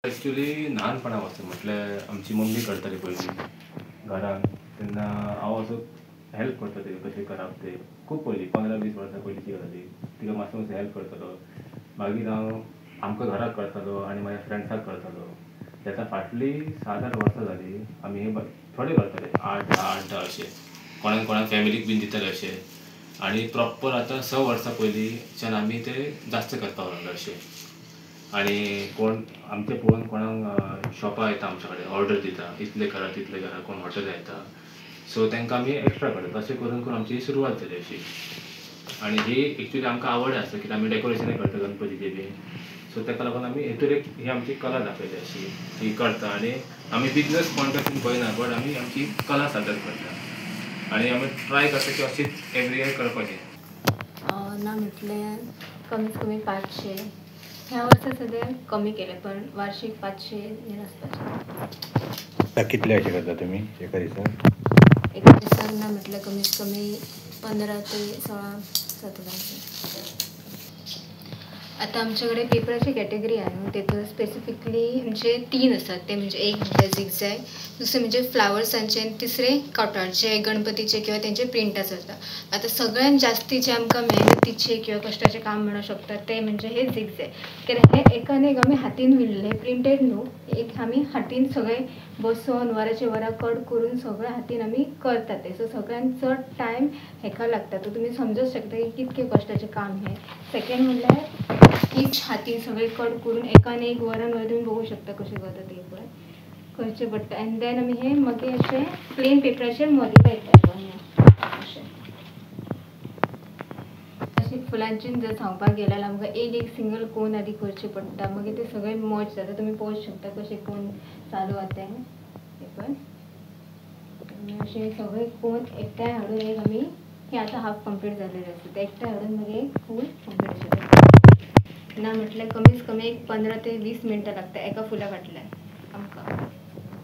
Actually ल्हानपणा पासून म्हटल्यार आमची मम्मी करताली पयलीं घरान, तेन्ना हांव असो हेल्प करता तिका कशें करप तें. खूब पयलीं 15-20 वर्सां पयलींची गजाल, तिका मातसो मातसो हेल्प करतालो. मागीर हांव आमकां घराक करतालो आनी म्हाज्या फ्रेंड्साक करतालो. आतां फाटलीं 7-8 वर्सां जालीं आमी हे थोडे करताले, 8-10 8-10 अशें, कोणाक कोणाक फॅमिलीक बीन दिताले अशें. आनी प्रॉपर आतां 6 वर्सां पयलींच्यान आमी ते जास्त करपाक लागले अशें. आनी कोण आमचें पळोवन कोणाक शॉपां येता आमच्या कडेन ऑर्डर दिता, इतले करा तितले करा, कोण हॉटेलां येता, सो तांकां आमी एक्स्ट्रा करता. तशें करून करून आमची सुरवात जाली अशी. आनी ही एक्चुली आमकां आवड आसा कित्याक आमी डेकोरेशनय करता गणपतीचें बीन, सो ताका लागून आमी हेतूर एक ही आमची कला दाखयली अशी ही करता. आनी आमी बिजनस पॉयंट ऑफ व्यू पळयना, बट आमी आमची कला सादर करता आनी आमी ट्राय करता की अशीच एवरी इयर करपाचें. ना म्हटल्यार कमीत कमी 500, ह्या वर्सा सद्या कमी केलें, पण वार्षिक 500 आसपाचें. कितले अशें करता तुमी एका दिसाक? एका दिसाक ना म्हटल्यार कमीत कमी 15 ते 16-17 अशें. आतां आमचे कडेन पेपराची कॅटेगरी आहा न्हू, तेतून स्पेसिफिकली म्हणजे 3 आसात. ते म्हणजे एक म्हटल्यार झिगझॅग, दुसरें म्हणजे फ्लावर्सांचे आनी तिसरें कॉटन जे गणपतीचे किंवा तेंचे प्रिंटां चलता. आतां सगळ्यान जास्ती जे आमकां मेहनतीचे किंवा कश्टाचें काम म्हणूंक शकता ते म्हणजे हे झिगझॅग, कित्याक हे एकान एक आमी हातीन विणले, प्रिंटेड न्हू, एक आमी हातीन सगळें बसोन वराचे वरां कट करून सगळें हातीन आमी करतात ते. सो सगळ्यान चड टायम हेका लागता. सो तुमी समजूंक शकता की कितकें कश्टाचें काम हें. सेकेंड म्हणल्यार ईच हातीन सगळें कट करून एकान एक वरान वर तुमी बघू शकता कशें करता ते पळय करचें पडटा. एन्ड then आमी हें मागीर अशें प्लेन पेपराचेर मदीं लायता अशें. अशें फुलांचें जर सांगपाक गेल्यार जाल्यार आमकां एक एक सिंगल कोन आदी करचें पडटा, मागीर ते सगळें मर्ज जाता. तुमी पळोवंक शकता कशें कोन चालू आसा तें पेपर. अशें सगळें कोन एकठांय हाडून एक आमी हें आतां हाफ कंप्लीट जाल्लें आसा तें एकठांय हाडून मागीर एक फूल कंप्लीट जाता. ना म्हटल्यार कमीत कमी एक 15 ते 20 मिनटां लागता एका फुला फाटल्यान.